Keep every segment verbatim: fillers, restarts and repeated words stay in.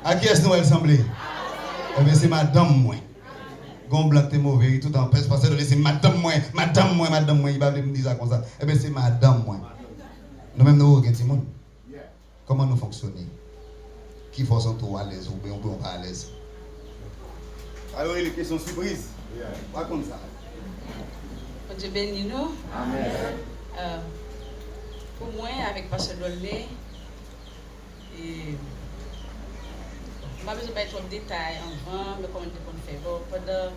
A kiyès Nwèl sanble? Ebyen, se madanm mwen. Gon blan ki te move, wi, toutan pès, pastè Dolly, se madanm mwen, madanm mwen, madanm mwen, li pa vle m di sa konsa. Ebyen, se madanm mwen. Nou menm, nou gen timoun. Kòman nou fonksyone? Ki fè w santi w alèz oubyen, oubyen w pa alèz? Sa yo rele kesyon sipriz. W a konn sa. Bondye beni nou. Amèn. Euh, pou mwen, avèk pastè Dolly, e, m pa bezwen bay twòp detay anvan, men kòman m te konn fè. Bon, pandan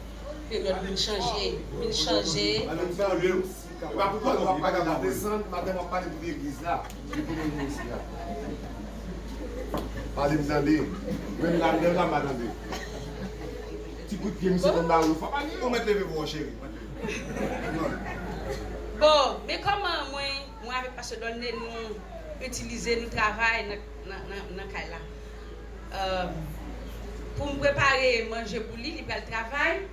peryòd m vin chanje, m vin chanje. Desann, madanm w ap pale pou legliz la, li pou moun vin isi la. Pale m tande. Menm la, menm la, m pa tande. Ti kout pye, misye konn ba ou, fò pale. Ou mèt leve pou ou, cheri. Bon, men kòman mwen, mwen avèk pastè Dolly, nou itilize, nou travay nan, nan, nan, nan kay la. Euh, pou m prepare manje pou li, li pral travay.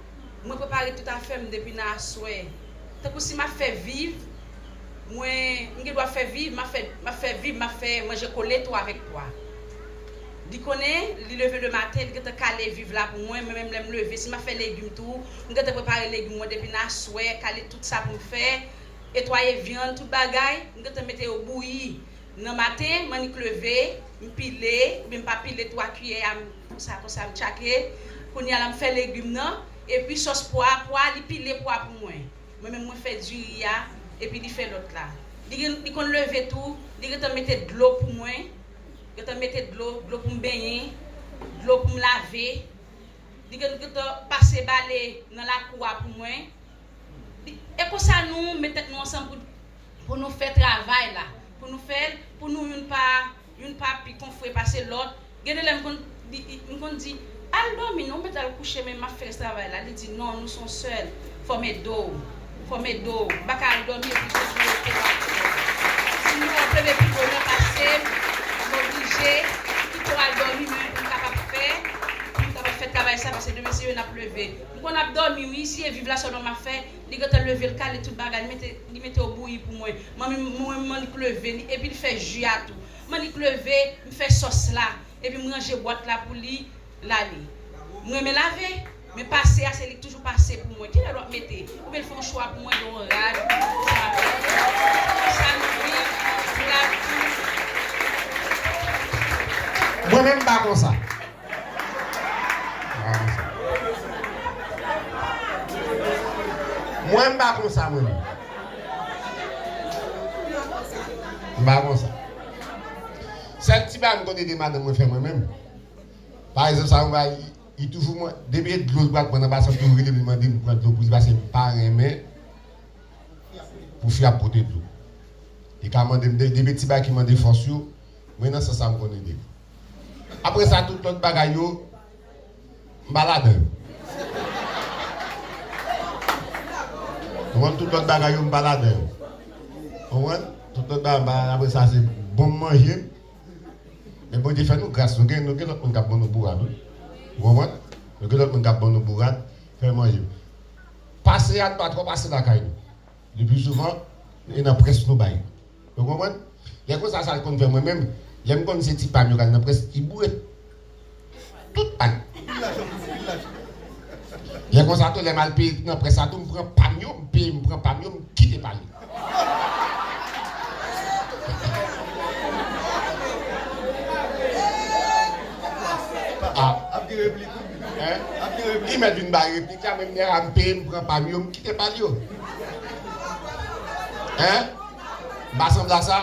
Mwen prepare tout afè m depi nan aswè. Tankou si m ap fè viv, mwen, m gen dwa fè viv, m ap fè, m ap fè viv, m ap fè manje kole tou avèk pwa. Li konnen, li leve le maten, li gentan kale viv la pou mwen, mwen menm lè m leve, si m ap fè legim tou, m gentan prepare legim mwen depi nan aswè, kale tout sa pou m fè, netwaye vyann, tout bagay, m gentan mete yo bouyi. Nan maten, m annik leve, m pile, oubyen m pa pile twa kiyè a, m, konsa, konsa, m tchake. Kounye a la, m fè legim nan, epi sòs pwa, pwa, li pile pwa pou mwen. Mwen menm, mwen fè diri a, epi li fè lòt la. Li gen, li konn leve tou, li gentan mete dlo pou mwen, gentan mete dlo, dlo pou m benyen, dlo pou m lave. Li gen, gentan pase bale nan lakou a pou mwen. Li, e konsa nou met tèt nou ansanm pou, pou nou fè travay la. Pou nou fè l, pou nou youn pa, youn pa pi konfwe pase lòt. Gen de lè m konn, li, li, m konn di, "Al dòmi non, ou mèt al kouche, men m ap fè rès travay la." Li di, "Non, nou se yon sèl. Fò m ede w. Fò m ede w." M pa ka al dòmi epi se pou rete w ap fè. Sinon, w ap leve pi bonè pase m, m oblije kite w al dòmi, men pou m kapab fè, pou m kapab fè travay sa, paske demen se yo n ap leve. M konn ap dòmi, wi, si e viv la sèlman m ap fè, li gentan leve, l kale tout bagay, li mete, li mete yo bouyi pou mwen. Mwen menm, mwen, m annik leve, li, epi l fè ji a tou. M annik leve, m fè sòs la, epi m ranje bwat la pou li, l ale. M renmen lave, men pase a, se li k toujou pase pou mwen. Kilè l w ap mete? Oubyen l fè yon chwa pou mwen, gen yon rad, sa, sa nou viv, rad tou. Mwen menm, m pa konsa. Mwen, m pa konsa, mwen menm. M pa konsa. Sèl ti bagay m konn ede madanm mwen fè mwen menm. Pa egzanp, sa yon bagay, li, li toujou mwen, depi e dlo l pral pran nan basen, li toujou rele m, li mande m pran dlo pou li, paske m pa renmen pou fi ap pote dlo. Li ka mande m, de-, depi ti bagay ki mande fòs yo, mwen nan sans sa m konn ede l. Apre sa, tout lòt bagay yo, m pa ladan yo. Ou konprann? Tout lòt bagay yo, m pa ladan yo. Ou konprann? Tout lòt bagay, m pa, apre sa, se bon m manje. Men Bondye fè nou gras, nou gen, nou gen lòt moun k ap ban nou bourad, wi. Ou konprann? Nou gen lòt moun k ap ban nou bourad, fè manje. Pase a, n pa twò pase lakay nou. Le pli souvan, e nan près nou bay. Ou konprann? Lè konsa, sa l konn fè mwen menm, lè m konn se ti pa m yo k al nan près, li boure tout pa m. Lè konsa tou, lè m al peye nan près la tou, m pran pa m yo, m peye, m pran pa m yo, m kite pa li. Ah. Ap gen replik, wi. Hein? Ap gen replik. Li mèt vin bay replik la, men m peye, m pran pa m yo, m kite pa l yo. Hein? M pa sanble a sa?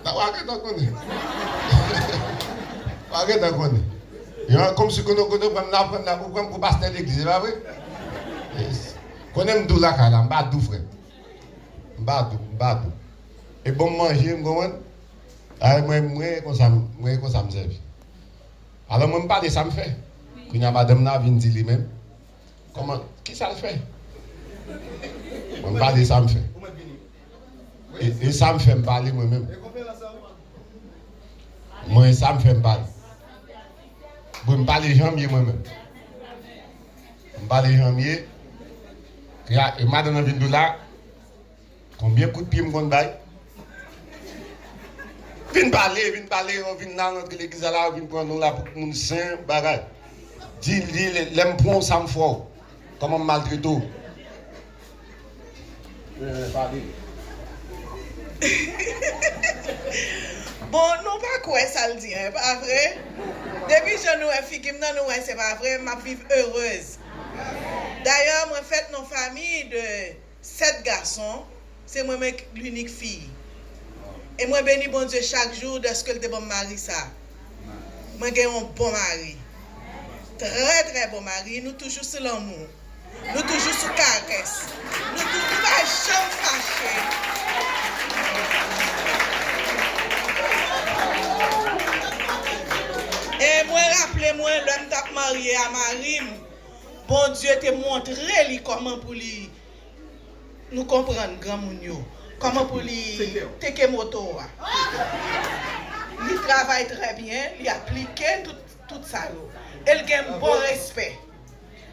W a gentan konnen. W a gentan konnen. Yo, kòmsi kote, kote w pran m la, pran m la, ou pran m pou pastè legliz, e pa vre? Yes. Konnen m dou lakay la, m pa dou, frè. M pa dou, m pa dou. E bon m manje, m konprann? Ay, mwen, mwen, konsa, mwen, konsa m sèvi. Alò, mwen, m pale sa m fè. Kounye a, madanm nan vin di li menm. Kòman, kisa l fè? Mwen, m pale sa m fè. E, e sa m fè, m pale mwen menm. Mwen, e sa m fè, m pale. Bon, m pale jan m ye mwen menm. M pale jan m ye. E a, e madanm nan vin di w la, konbyen kout pye m konn bay? Vin pale, vin pale, yo vin la, rantre legliz la, yo vin pran nou la pou moun sen, bagay. Di, di, lè, lè m pran w, sa m fè w. Kòman m maltrete w? Eh, pale. Bon, nou pa kwè sa l di an, e pa vre? Depi jan nou wè figi m nan, nou wè se pa vre, m ap viv erez. Dayè, mwen fèt nan fanmi de sèt gason, se mwen menm linik fi. E mwen beni Bondye chak jou dèske l te ban m mari sa. Mwen gen yon bon mari. Trè, trè bon mari. Nou toujou sou lanmou. Nou toujou sou karès. Nou tou, nou pa janm fache. E mwen raple mwen, lè m t ap marye a mari m, Bondye te montre li kòman pou li, nou konprann granmoun yo, kòman pou li teke moto a. Li travay trè byen, li aplike tout, tout sa yo. E l gen bon respè.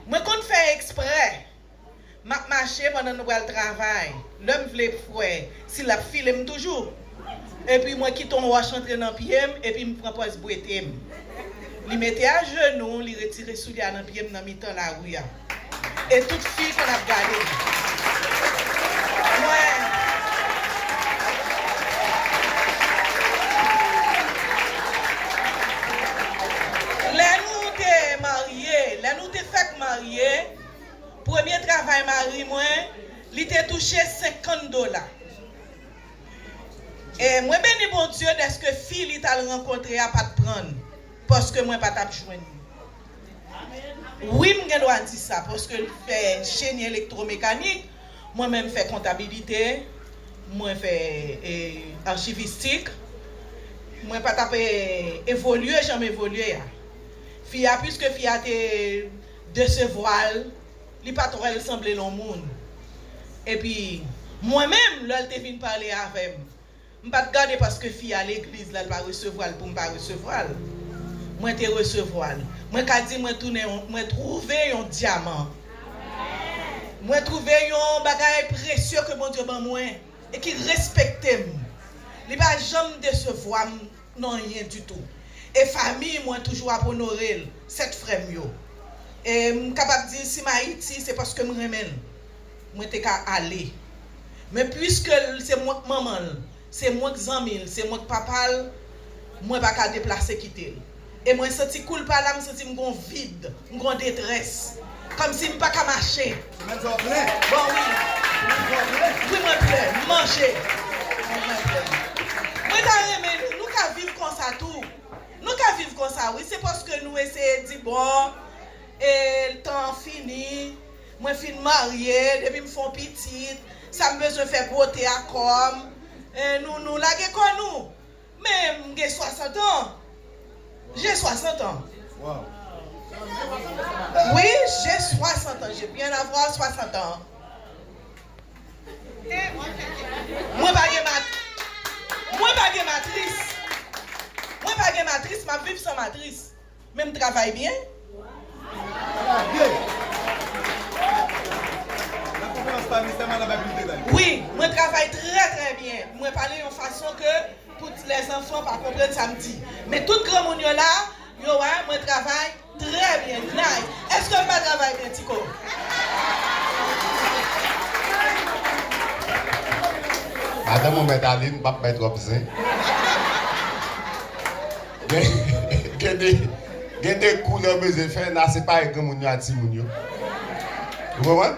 Mwen konn fè eksprè. M ap mache pandan nou pral travay. Lè m vle fè, si l ap file m toujou. Epi mwen kite yon wòch antre nan pye m, epi m pran pòz bwete m. Li mete ajenou, li retire soulye a nan pye m nan mitan lari a. E tout fi konn ap gade m. Mwen, lè nou te marye, lè nou te fèk marye, premye travay mari mwen, li te touche senkant dola. E mwen beni Bondye dèske fi li t al rankontre a pa t pran l, paske mwen pa t ap jwenn li. Wi, m gen dwa di sa, paske l fè jeni elektwomekanik, mwen menm fè kontabilite, mwen fè, e, achivistik, mwen pa t ap, e, evolye jan m evolye a. Fi a, piske fi a te desevwa l, li pa t wè l sanble l yon moun. Epi, mwen menm, lè l te vin pale avè m, m pa t gade paske fi a legliz la, l pa resevwa l pou m pa resevwa l. Mwen te resevwa l. Mwen ka di mwen tounen yon, mwen twouve yon dyaman. Mwen twouve yon bagay presye ke Bondye ban mwen e ki respekte m. Li pa janm desevwa m nan anyen ditou. E fanmi mwen toujou ap onore l, sèt frè m yo. E m kapab di, si m Ayiti, se paske m renmen l. Mwen te ka ale. Men piske l se mwen k manman l, se mwen k zanmi l, se mwen k papa l, mwen pa ka deplase kite l. E mwen santi koulpa la, m santi m gon vid, m gon detrès. Kòmsi m pa ka mache. Simen sa w plen. Bon, wi. Simen sa w plen. Wi, mwen plen. M manje. Mwen, mwen plen. Mwen ta renmen nou, nou ka viv konsa tou. Nou ka viv konsa, wi. Se paske nou eseye di, bon, e, tan an fini, mwen fin marye, depi m fè yon pitit, sa m bezwen fè pote a kò m. E, nou, nou lage kò nou. Men m gen swasant an. J'ai soixante ans. Wow. Oui, j'ai soixante ans. J'ai bien avoir soixante ans. Mwen pa gen mat-, mwen pa gen matris. Mwen pa gen matris, m ap viv san matris. Men m travay byen. Travay byen. Nan konferans pa ni sèlman nan bay plis detay. Wi, mwen travay trè, trè byen. Mwen pale yon fason ke pou lèzanfan pa konprann sa m di. Men tout granmoun yo la, yo wè mwen travay trè byen. Nice. Èske m pa travay byen, Tiko? Madanm ou mèt ale, m p ap bay twòp zen. Gen, gen de, gen de kou lè w bezwen fè, n a separe granmoun yo ak timoun yo. Ou konprann?